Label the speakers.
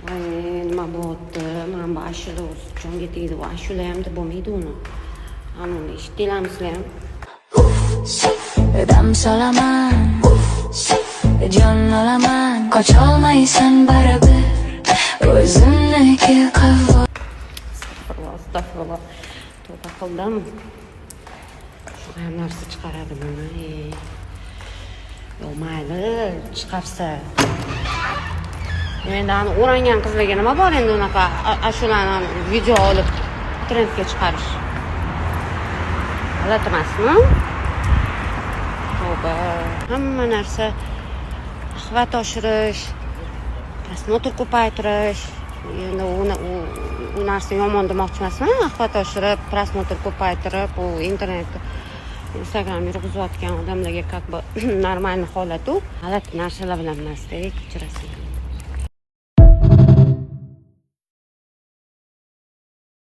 Speaker 1: Voy, nima bo'lyapti? Mana bu ashula o'zi jonga tegdi. Bu ashula ham deb bo'lmaydi uni. Ana uni eshitdinglarmi sizlar ham?
Speaker 2: Dam solaman, jon olaman. Qocholmaysan baribir, o'zimniki qilib.
Speaker 1: Astag'firulloh, astag'firulloh, tavba qildim. Shunaqa ham narsa chiqaradi buni, ey. Yo'q, mayli, chiqarsa. Endi ani o'rangan qizlarga nima bor endi unaqa ashulani video olib trendga chiqarish? G'alati emasmi? Tavba. Hamma narsa охват oshirish, просмотр ko'paytirish. Endi uni u narsa yomon demoqchi emasman. Охват oshirib, просмотр ko'paytirib, u internetda, Instagram yurg'izayotgan odamlarga как бы нормальный holat u. G'alati narsalar bilan emasda, kechirasizlar.